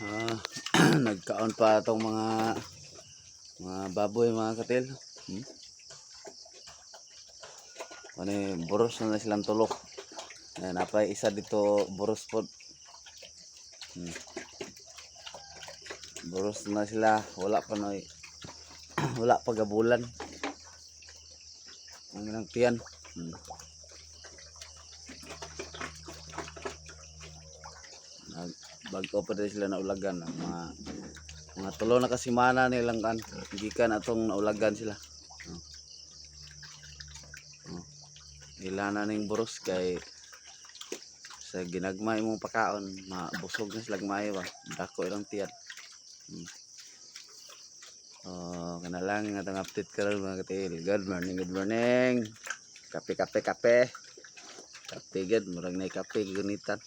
Ah, nagkaon pa atong mga baboy, mga katil. Ano, buros na na silang tulok. Ayan, napay isa dito, buros pod. Buros na sila, wala pa noy. Wala pa gabulan. Ang ilang tiyan. Nag bago pa din sila naulagan ang mga 3 na kasimana nilang kan gikan atong naulagan sila. Oh. Oh. Ila na ning buros kay sa ginagmay mong pakaon, mabusog na sila maayo ba, dako ilang tiyan. Oh, kana lang atong update karon, mga katil. Good morning, good morning. Kape, kape, kape. Kape gud, murag nay kape gunitan.